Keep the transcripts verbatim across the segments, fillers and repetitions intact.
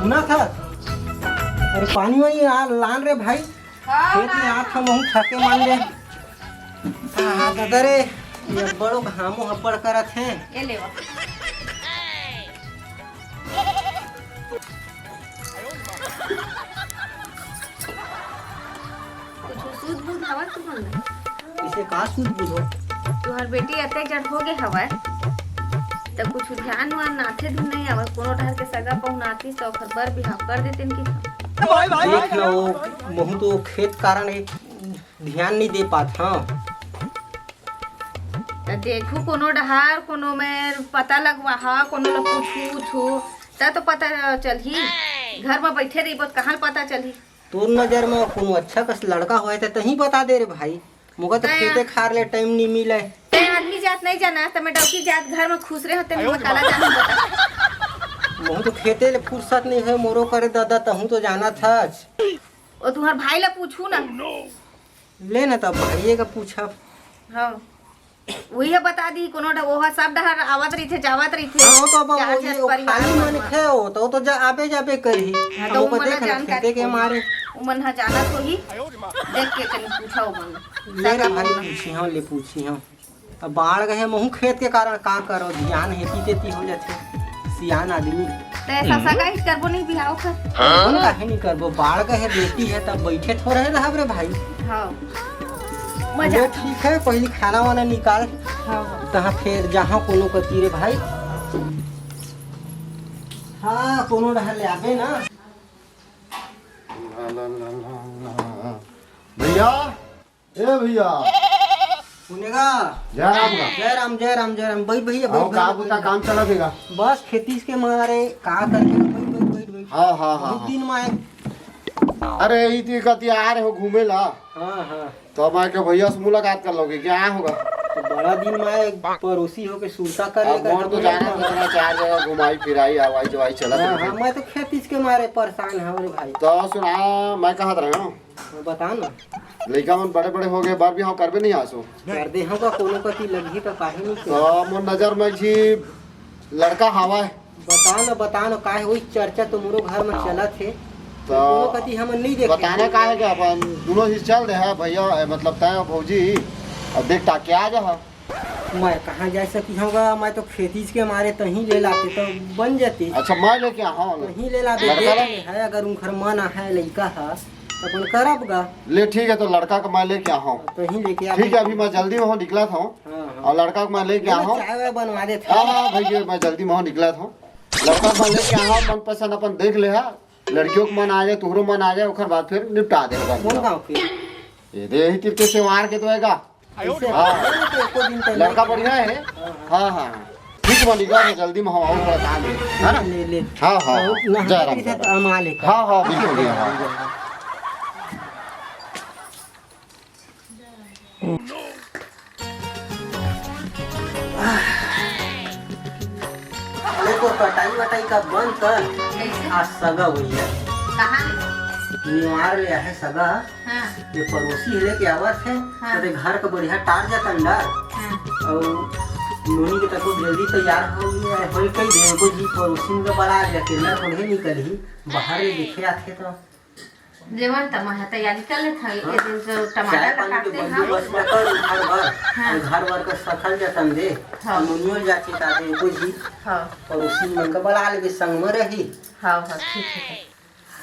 सुना था? अरे पानी वानी आ लान रे भाई। हाँ, खेत में हाँ। आत हम हूँ थके मान ले। हाँ, हाँ, दादा रे, ये बड़ो घामो हब्बड़ करत हे। ये लेवा। कुछ सूद बूद हवय तुमन ला? इसे का सूद बूद हो? तुहर बेटी अतेक जड़ हो गे हवय, त कुछ ध्यान वान आथे धुन नइ आवय। कोनो डहर के सगा पहुना आतिस त ओखर बर बिहाव कर देतेन कि। देख ना, वो महू तो खेत कारण एक ध्यान नइ दे पात हंव। त देखू कोनो डहर, कोनो में पता लगवाहा, कोनो ला पूछू, उछू, त तो पता चलही। घर म बइठे रहिबो त कहाँ ल पता चलही? तोर नजर म कोनो अच्छा कस लड़का होय त तहीं बता दे रे भाई, मोका तो तैं खेते खार ले टाइम नइ मिले। तैं आदमी जात नइ जाना, त मैं डौकी जात घर म खुसरे होते, मैं काला जात बता। महू तो खेते ले फुर्सत नइ होय मोरो करे दादा, तहूँ तो जानत हस। ओ तुहर भाई ला पूछू ना। ले ना तब भाई का पूछब। हाँ। उही ह बता दी, कोनो डा-, ओहा सब डहर आवत रहिथे, जावत रहिथे। हाँ, वो तो अब चार वो छह ये वो परिवार खाली मन मन म। खे हो, तो, वो तो जा, आबे जाबे करही। हाँ, हम तो ओकर उमन देख ना, जानकारी खेते के होही। मारे। उमन ह जानत होही, देख के कहीं पूछा उमन। ले रे भाई, पूछी हंव, ले पूछी हंव। अब बाढ़ गए महू खेत के कारण का करो, ध्यान हेती तेती हो जाथे, सियान आदमी। त ऐसा हम्म। सगाई करबो नहीं बिहाव कर। हाँ? काहे नहीं करबो, बाढ़ गए बेटी है, तब बैठे थोड़े रहब रे भाई। हाँ। मजा। वो ठीक है, पहली खाना वाना निकाल। हाँ, हाँ। तहाँ फिर जहाँ कोनो कती रे भाई। हाँ, कोनो डहर ले आबे ना। भैया, ए भैया। सुनेगा? जय राम का। जय राम, जय राम, जय राम। बैठ भैया, बैठ आओ, का भैया, बुता बैठ। काम चलत हे का? बस खेतीस के मारे, का करे? बैठ, बैठ, बैठ, बैठ। हाँ, हाँ, हाँ, बहुत हाँ। दिन में आए। अरे, ई ती कती आ रहे हो घूमे ला? हाँ, हाँ। तो मैं के भैया से मुलाकात कर लोगे, क्या होगा? तो बड़ा दिन में आए, पड़ोसी होके सुरता कर अब लेकर मोर तो हम जाना लोग था, चार जगह घुमाई फिराई, आवाई जवाई चलत हाँ, रहिथे। हाँ, मैं तो खेतीस के मारे परेशान हूँ रे भाई। तो सुना, मैं कहत रहे हूँ। बता ना। लइका मन बड़े-बड़े हो गए, बर बिहाव करबे नहीं आसो। कर दे हम का कोनो कती लगही त काहे नहीं तो मोर नजर में जी लड़का हवा है। बता ना, बता ना, काहे वही चर्चा तो मोरो घर में हाँ। चलत हे। तो कोनो कती हमन नहीं देखे। बताना काहे के अपन दोनों ही चल दे है भैया, मतलब तय भौजी, अब देख टाके आ जा। मैं कहाँ जा सकी हूँ गा, मैं तो खेतीस के मारे तहीं ले लाते तो बन जाती। अच्छा, मैं लेके आ हूँ। तहीं ले लाते, लड़का देख ला? ले है, अगर उनकर मन आहे लइका हा, तो अपन करब गा। ले ठीक है, तो लड़का का मैं लेके आ हूँ। तहीं लेके आ। ठीक है, अभी मैं जल्दी में हूँ, निकला था हूँ। हाँ, हाँ। और लड़का का मैं लेके आ हूँ। चाय वाय बनवा देते। हाँ, हाँ, भैया, मैं जल्दी में हूँ, निकला था हूँ। लड़का का मैं लेके आ हूँ, मन पसंद अपन देख ले हा। लड़कियों का मन आ जाए, तुहरो मन आ जाए, ओकर बाद फिर निपटा दे। कौन गाँव के? ये दे, यही तिरके से मार के तो आएगा। कैसे? हाँ। एको दिन तो लड़का नहीं। बढ़िया है। हाँ, हाँ। ठीक बा, निकला तो जल्दी में हम आऊँ, थोड़ा काम है, है ना? ले, ले। हाँ, हाँ, हाँ। ना, जय राम, नहीं जय तो राम। हम आ लेकर। हाँ, हाँ, बिल्कुल, हाँ। अरे तो कटाई वटाई का बंद कर। कैसे? आज सगा हुई है। कहाँ ले? निवार ले आहे सगा। हाँ। ये पड़ोसी हे लेके आवत हे, हाँ। तो घर का बढ़िया टार जा कंडा। हाँ। और नोनी के तको जल्दी तैयार हो गई है, होई कई दे, को जी पड़ोसी में बला ले, अकेला थोड़े निकलही, बाहर ले दिखे आथे तो। जेवन त मैं तैयारी कर लेत हई, हाँ। ये दिन जो टमाटर चाय पानी के काटते हैं। बंदोबस्त कर घर भर, हाँ। और घर भर का सखल जतन दे, हाँ। नोनियो जाके का दे, को जी हाँ। पड़ोसी मन का बला लेबे संग में रही। हाँ, हाँ, ठीक है।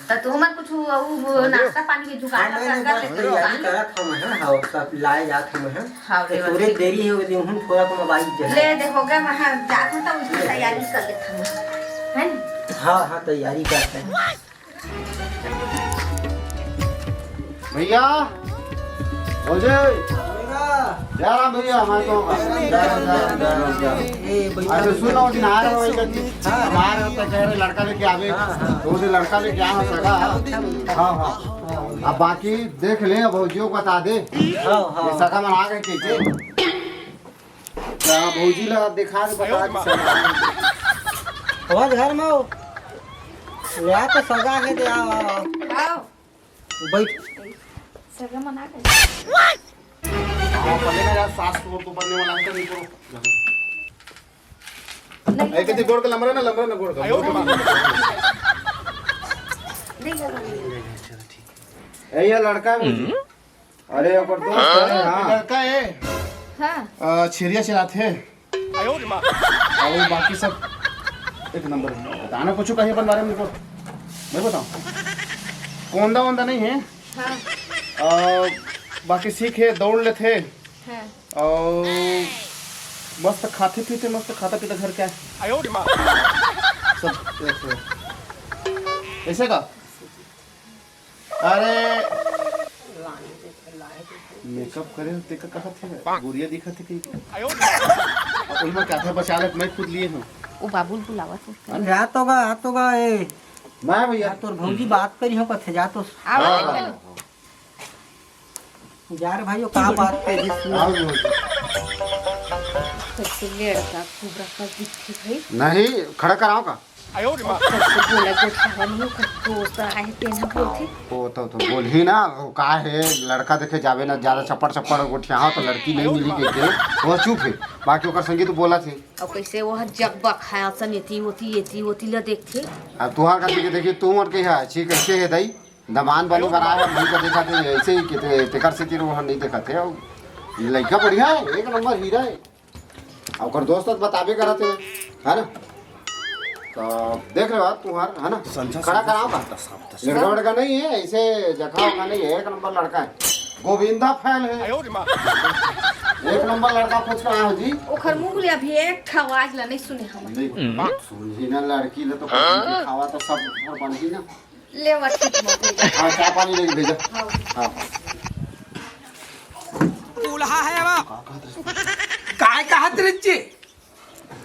त तुमन कुछ उ, उ, नाश्ता पानी के जुगाड़ हाँ, मैं कर बस लेते हो, तैयारी जान? करत हूँ मैं, हाँ, सब लाए जात हूँ मैं। हाँ, तो ले थोड़े बस। देरी हो गई, हूँ थोड़ा को मोबाइल जो है। ले दे, हो गया, मैं जात हूँ, तो उसकी तैयारी कर लेता हूँ, है ना? हाँ, हाँ, तैयारी करते हैं। भैया, भौजी। भैया। जय राम भैया, मैं तो जय राम, जय राम, जय राम, जय राम। ए, भैया। अच्छा, सुनो, दिन आ रहे हो, एक दिन। हाँ। हम आ रहे हो, तो कह रहे, लड़का लेके आवे। हाँ, हाँ। तो उसे लड़का लेके आना सका। हाँ, हाँ। हाँ। अब बाकी देख ले, भौजियों को बता दे। हाँ, हाँ। ये सका मन आ गए कैसे? हाँ, भौजी ला दिखा दे, बता दे। आवाज घर में हो। या तो सगा है दे, आओ, आओ, आओ। आओ। बैठ। सगा मना कर। हाँ, पहले ना यार, सास को तो पढ़ने वाला अंकल नहीं करो। नहीं। ए, कितनी गोड़ के लमरा ना, लमरा ना गोड़ का। आयो। गोड़ के मार। चलो ठीक। ए, ये लड़का है भौजी। अरे, ओकर दोस्त है, हाँ। लड़का है। हाँ। अ, छेरिया चलाथे। और बाकी सब एक नंबर है। बताना कुछ कहीं अपन बारे में, उनको मैं बताऊँ। कोंदा वोंदा नहीं है। हाँ। अ, बाकी सीख है, दौड़ लेथे। हाँ। और मस्त खाते पीते, मस्त खाता पीता घर का है। सब एक से एक। ऐसे का? अरे, मेकअप करे हो, तेका कहत हे, गुड़िया दिखत हे कहीं। अब ओही में क्या था, बचा ले, मैं खुद लिए हूँ। वो बाबू बुलावत हे। अरे, आ तो गा, आ तो गा, ए। मैं भैया। आ, तोर भौजी बात करी हो, कथे जा तो। आवा हाँ, हाँ, हाँ। जा रे भाई, वो का बात करी सुन। आओ जी, आओ जी। कैसे लड़का कुबरा का दिखे भाई। नहीं, खड़ा कराओ का? कैसे बोला गोठियावा नहीं, ओकर दोस्त आए तेन ह बोलथे। वो तो, तो बोलही ना, वो का है, लड़का देखे जाबे ना, ज्यादा चप्पड़ चप्पड़ गोठियाहा तो लड़की नहीं मिली कह के, वो चुप है, बाकी ओकर संगी तो बोलथे। और कैसे वो जग बखाया सन एती ओती, एती ओती ला देखथे। अब तुहार का देखे, देखी तू मन के है, छी कैसे है दाई, दमान बनी बनाए है, भाई का देखा थे, ऐसे ही किते, तेकर से तीर वो नहीं देखा थे। और लड़का बढ़िया है, एक नंबर हीरा है। अब ओकर दोस्त तो बताबे करत हे, है ना? तो देख ले बात तुहार, है ना? संझा, खड़ा संझा, कराओ का? संझा, संझा। लड़का वड़का नहीं है, ऐसे जखा वखा नहीं है, एक नंबर लड़का है। गोविंदा फैन है। एक नंबर लड़का खोज के आया हो जी। ओखर मुंह ले अभी एक ठा आवाज ला नहीं सुने हम। नहीं, बात सुन ही ना लड़की ले तो कुछ दिखावा तो सब ऊपर बन ही ना। ले, वो ठीक मत है। हाँ, चाय पानी लेके भेजा। हाँ। हाँ। दूल्हा है अब। काय कहत रहिस जी?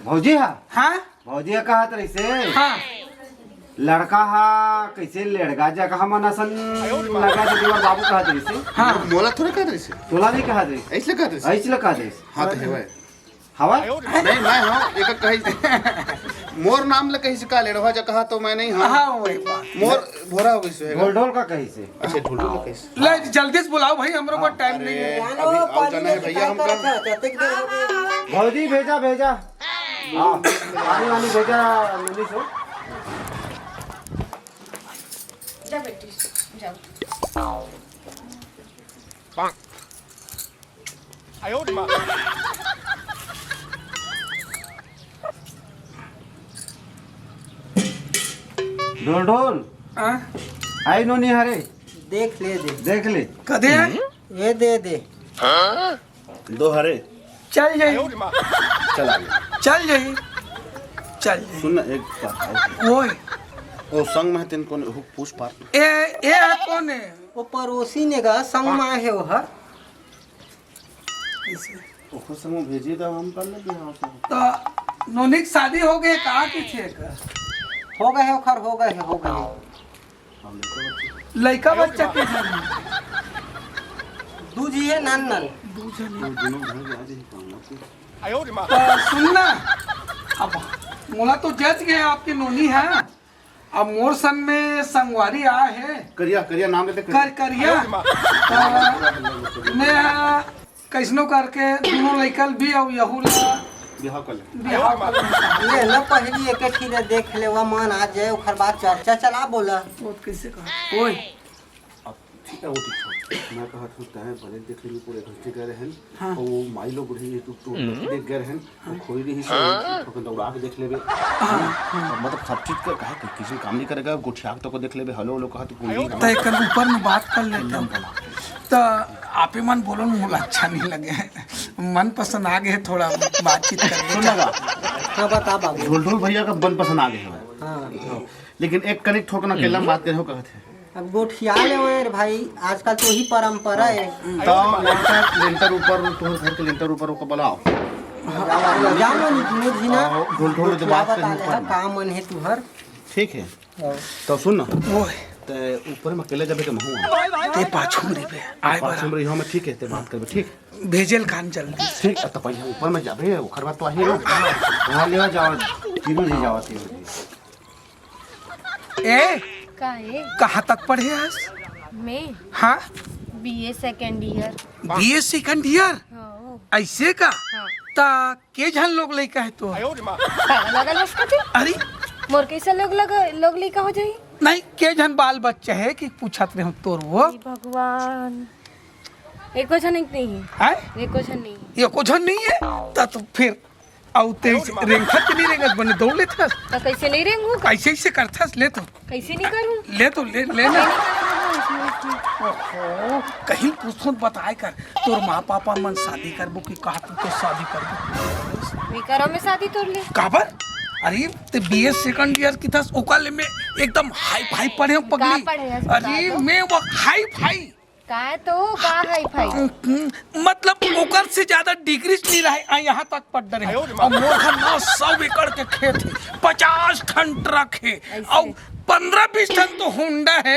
भौजी हा? हाँ? भौजी हा कहत रहिसे? हाँ। लड़का हा कैसे लेड़गा जगह मन असन लगा दे देवर बाबू कहत रहिसे? हाँ। मोला थोड़े कहत रहिसे। तोला नहीं कहत रहिसे। ऐसे कहत रहिसे। ऐसे कहत रहिसे। हाँ, तो है भाई। हवा? नहीं, मैं हूँ, एक कही मोर नाम ले कही से का लेड़वा जा कहा तो मैं नहीं हूँ। हाँ, वही बात। मोर भोरा हो गई से। ढोल ढोल का कही से। अच्छा, ढोल ढोल का कही से। ले, जल्दी से बुलाओ भाई, हमरो को टाइम नहीं है। अरे, अभी आओ जाना है भैया हमका। भौजी भेजा, भेजा। हाँ, पानी वानी भेजा, ननी सो। जा बेटी, जाओ। ढोल ढोल। हाँ? आई नोनी हरे। देख ले दे। देख ले। कदे? ये दे दे। दो हरे। चल जाई। चल आ गया। चल जाई। चल जाई। सुन ना, एक बात और। ओए। ओ संग में तेन कोन हुक पूछ पार। ए, ए है कोन है? वो पड़ोसी ने गा संग में है वो हर। ओखर संग भेजिए त हम कर ले बिहाव से। तो नोनी के शादी हो गए का कि छे का? हो गए है ओखर, हो गए है, हो गए है। लइका बच्चा के जन्म? दू झी है नान नान। दू झन। तो दोनों घर जा रही काम ना। तो सुन ना, अब मोला तो जच गए आपके नोनी है। अब मोर सन में संगवारी आ है। करिया, करिया नाम लेते कर, करिया। तो मैं कैसनो करके दोनों लइका ल भी अउ यहू ला बिहाव कर ले। बिहाव कर ले। ये ना पहली एक एक चीज देख लेवा मन आ जाए, ओखर बाद चर्चा चला बोला। वो कैसे कहा? ओए। अब ठीक है, वो ठीक है। मैं कहा था, तय भले देख लेंगे पूरे घर के गए रहन। हाँ। तो वो माई लोग बुढ़ी तो, तो देख गए रहन। वो खोई रही से, तो दौड़ा के देख लेबे। हाँ, हाँ। अब मतलब सब चीज का काहे कि किसी काम नहीं करेगा, गोठिया के तो को देख लेबे, हेलो हेलो कहा तो कोई नहीं। तो एक ऊपर में बात कर लेते हैं। तो आप ही मन बोलो ना, मोला अच्छा नहीं लगे। मन पसंद आ गए, थोड़ा बातचीत कर ले। सुन ना। हाँ, बता बाबू। ढोल ढोल भैया का मन पसंद आ गए हो। हाँ। लेकिन एक कनिक ठोक ना, अकेला बात करे हो कहत है। अब गोठिया ले ओए रे भाई, आजकल तो ही परंपरा है। तो लेंटर, लेंटर ऊपर, तुम्हारे घर के लेंटर ऊपर ओको बुलाओ। जाओ, जाओ, नी, नी, जी ना। हाँ, ढोल, ढोल, जो गोठिया बात बता करनी दे, ऊपर में। काम मन है तुहर। ठीक है। हाँ। तो सुन ना। ओए। ते ऊपर में अकेले जाबे के महू। ते पाछू में रहिबे, आए पाछू में रहिबे, हम ठीक है, ते बात करबे, ठीक? भेजेल कान जल्दी। ठीक, तो पहले ऊपर में जाबे, ओकर बाद तो आही ना। वहाँ ले जाओ, तीनों जी जाओ, तीनों जी। ए, का है? कहाँ तक पढ़े हस? मैं? हाँ? BA second year. BA second year? हाँ। ऐसे का? हाँ। ता के झन लोग लइका है तो? पागल वागल हस का तू? अरे? मोर कैसे लोग लग-, लोग लइका हो जाई? नहीं, के झन बाल बच्चा हे कि पूछत रहे तोर वो? हे भगवान, एको झन एक नहीं हे। हैं? एको झन नहीं हे। एको झन नहीं हे? त तो फिर अउ तेज रेंगत नहीं रेंगत बने दौड़ लेथस। त कैसे नहीं रेंगू? कैसे ऐसे करथस? ले तो। कैसे नहीं करूँ? ले तो, ले, ले ना। नहीं करूँ, इसमें, इसमें। ओहो, कहीं पूछो बताए कर, तोर माँ पापा मन शादी करबो कि कहा तू तो शादी करबो? नहीं करो मैं शादी तोर ले। काबर? अरे, ते B A second year किथस, ओकर ले मैं एकदम high-fi पढ़े हूँ पगली। का पढ़े हस, बता अरे, तो। मैं वो high-fi। का तो, का high-fi? मतलब, ओकर से ज्यादा डिग्री नहीं रहे, आ, यहाँ तक पढ़ डरे हूँ। अउ मोर घर नौ सौ एकड़ के खेत हे, पचास ठन ट्रक हे, ऐसे। अउ पन्द्रह बीस ठन तो होंडा हे।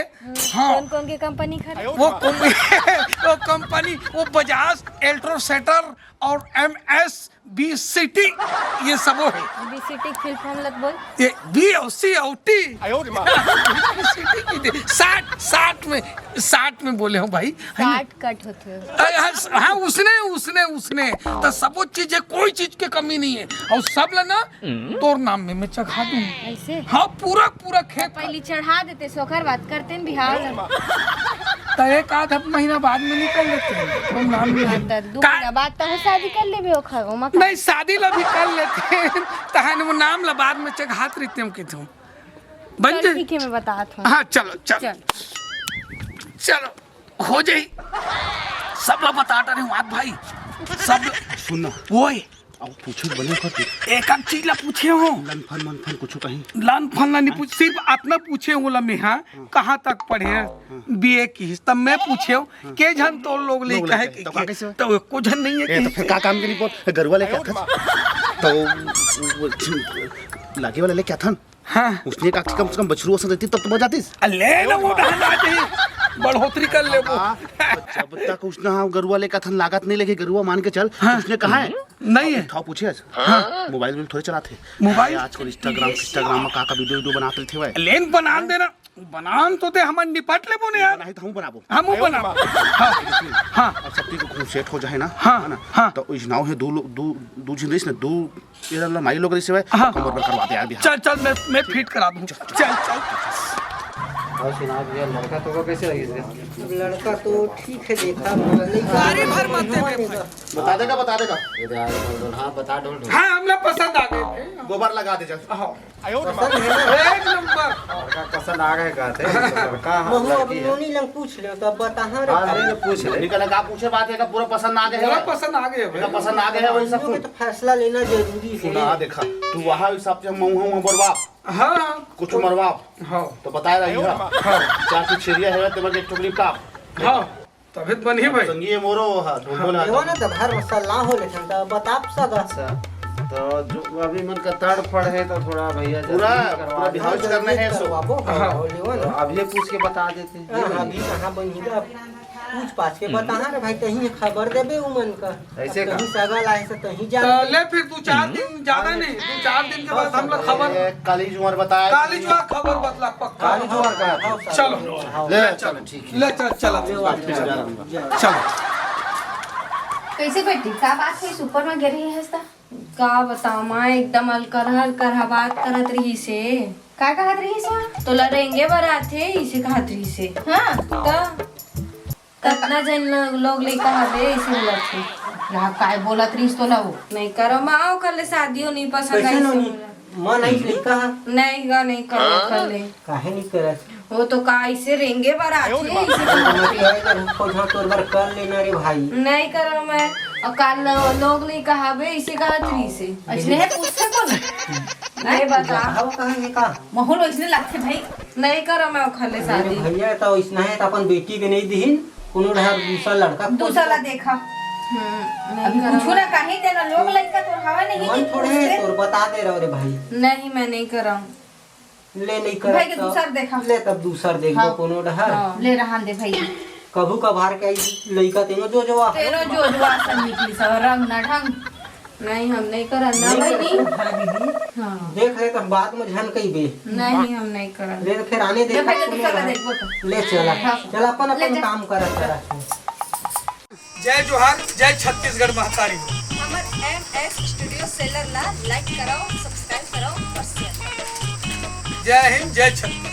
हाँ। कौन कौन के कंपनी खड़े? वो कम-, वो कंपनी, वो बजाज, एल्ट्रोसेटर अउ M S B C T, ये सबो हे। B C T के full form लग बोल। ये B अउ C अउ T। आयो रे माँ। B C T की दे। साठ, साठ में, साठ में बोले हूँ भाई। साठ कट होते हो। अरे हाँ, स-, हाँ, उसने, उसने, उसने। तो सबो चीज हे, कोई चीज के कमी नहीं हे। अउ सब ला ना, तोर नाम में मैं चढ़ा दूँ। ऐसे? हाँ, पूरा, पूरा खेत। पहले चढ़ा देते, सोखर बात करते हैं बिहार में। तो एक आध महीना बाद में निकल लेते हैं। तोर नाम में हाँ, तो दू का- महीना बाद तो शादी कर लेबे, ओखर, ओमा का- नहीं, शादी ला भी कर लेते हैं। तहन वो नाम ला बाद में चघात रहिते हम किथों। बन चल, जाए। ठीक है, मैं बतात हूँ। हाँ, चलो, चलो। चल। चलो, हो जाई। सब ला बता डरे हूँ, आद भाई। सब ला सुन ना। ओए। अब पूछे बने कर तू। एक आध चीज ला पूछे हूँ। लन फन, मन फन कुछ कहीं। लन फन ला नहीं पूछ, सिर्फ अतना पूछे हूँ ला मैं, हाँ, हाँ। कहाँ तक पढ़े हैं? हाँ। B A की। तब मैं पूछे हूँ, हाँ। के झन तोर लोग लोग लइका हे लइका हे। कि तो का के? कैसे? तो एको झन नहीं हे ए, तो कि फिर का काम के नहीं बोल? गरुवा ले क्या था? तो वो, वो, लागे वाला ले क्या था? हाँ। उसने कहा कि कम से कम बछरू असन रहती तब तो बजातीस। आ, ले ना वो डहन आ जाई, बढ़ोतरी कर लेबो। हाँ, तो जब तक उसने हाँ गरुवा ले कथन लागत नहीं लगे, गरुवा मान के चल, हाँ। उसने कहा है? नहीं है। उठाओ पूछे आज। हाँ। मोबाइल भी थोड़े चलाते। मोबाइल? आजकल Instagram, Instagram में का का video, video बनात रहिथे भाई। लेन बना देना, बनान तो दे, हमन निपट लेबो ने यार। बनाही तो हम बनाबो। हम बनाबो। हाँ। हाँ। अब सब चीज को सेट हो जाए ना, हाँ, है ना? हाँ। तो इस नाव है दो लो-, दो, दो झिन रहिस ना, दो ये ला माई लोग रहिसे भाई, हाँ। कमर में करवा दे यार बिहार। चल, चल, मैं, मैं फिट करा दूँ। चल, चल। और सुना भैया, लड़का तो को कैसे लगी इसका? अब लड़का तो ठीक है, देखा, गाड़ी भर मत दे बे भाई। बता देगा, बता देगा। ये तो यार, ढोल, ढोल, हाँ, बता, ढोल, ढोल। हाँ, हमला पसंद आ गए भाई। गोबर लगा दे चल। हाँ। पसंद है ना? एक नंबर। लड़का पसंद आ गए कहते हैं, तो लड़का हाँ, महू अब लड़की है। नोनी लंग पूछ ले, तो अब बता, हाँ रे हाँ, भाई। नहीं, नहीं, पूछ ले। निकल का पूछे बात है, का पूरा पसंद आ गए है पूरा भाई। पसंद आ गए है भाई। का पसंद आ गए है वही सब हम लोग के कुछ। तो फैसला लेना जरूरी है। सुना, देखा, तू वहाँ हिसाब से मऊहा, वहाँ बरबाब। हाँ। कुछ मरबाब। हाँ। तो बताए रही है। हाँ। चार ठो छेरिया है, तेरे एक टुकड़ी टाप। हाँ। तबे तो बनही भाई। संगी ये मोरो, हाँ, ढोल ढोल लेवा आता। ना, तो घर में सलाह हो लेकिन तो बताप सदा। अच्छा, तो जो अभी मन का तड़फड़ है, तो थोड़ा भैया जल्दी पूरा, करवा पूरा दो। बिहाव करना है, सो। करवाबो, हाँ। हाँ, लेवा तो ना। अभी पूछ के बता देते हैं। हाँ, अभी कहाँ बनही का? पूछ पाछ के बता, हाँ रे भाई, तहीं खबर देबे उमन का। ऐसे अब का? तहीं सगा लाए से तहीं तो जान ले फिर दू चार दिन, ज्यादा नहीं, दू चार दिन के बाद हम लोग खबर ए, काली जुआर बताए। काली जुआर खबर बतला पक्का। काली जुआर का? हाँ, चलो। ले, चलो, ठीक है। ले, चल, चल, चल। चलो। कैसे बेटी, का बात है? ऊपर में गिर रही है इसका? का बताओ माँ, एकदम अलकरहा अलकरहा बात करत रही से। का कहत रही से? तोला रेंगे बर आथे, इसे कहत रही से। हाँ। त कतना जन लो-, लोग लइका हवे, इसे बोलत हे। ला, काय बोलत रहिस तोला वो? नहीं करो माँ, ओकर ले शादियों नहीं पसंद कैसे आई से नोनी? बोला। मन आई लइका हा? नहीं गा, नहीं करो ओकर ले। काहे नहीं करत? वो तो का इसे रेंगे बर आथे, इसे बोलत हे। मैं कहे जब खोजा तोर बर कर लेना रे भाई। नहीं करो मैं, और काल लो-, लोग लइका हवे, इसे कहत रहिस हे। अइसने हे पूछथे कोन? नहीं बता। बताओ कहाँ है का? माहौल अइसने लगथे भाई। नहीं करो मैं ओखर ले अरे शादी। भैया, तो इसना है तो अपन बेटी के नहीं दिहिन, कोनो ढार दूसरा लड़का खोज दूसरा ला के। देखा। हम्म, नहीं अभी करो। पूछो ना, काहे तेरा लोग लइका तोर हवा नहीं मन कि थोड़े है, पूछते? तोर बता दे रहो रे भाई। नहीं, मैं नहीं करम। ले नहीं करम भाई के तो दूसर देखा। ले तब दूसर देखबो हाँ। कोनो ढार। हाँ, ले रहन दे भाई। कभू कभार के आई लइका तेनो जो जोवा। तेनो जो जोवा सब निकली सब रंग ना ढंग। नहीं, हम नहीं करन ना नहीं बहिनी। करन। हाँ दीदी। हाँ। देख ले तो बाद में झन कहिबे। नहीं, हम नहीं करन। ले तो फिर आने दे ले भाई, कोनो दूसरा ना। देखबो तो। ले चला। हाँ। चल अपन ले अपन जा। काम करत करत। जय जोहार, जय छत्तीसगढ़ महतारी। हमर M S Studio Seller ला like कराओ, subscribe कराओ और share कराओ। जय हिंद, जय छत्तीसगढ़।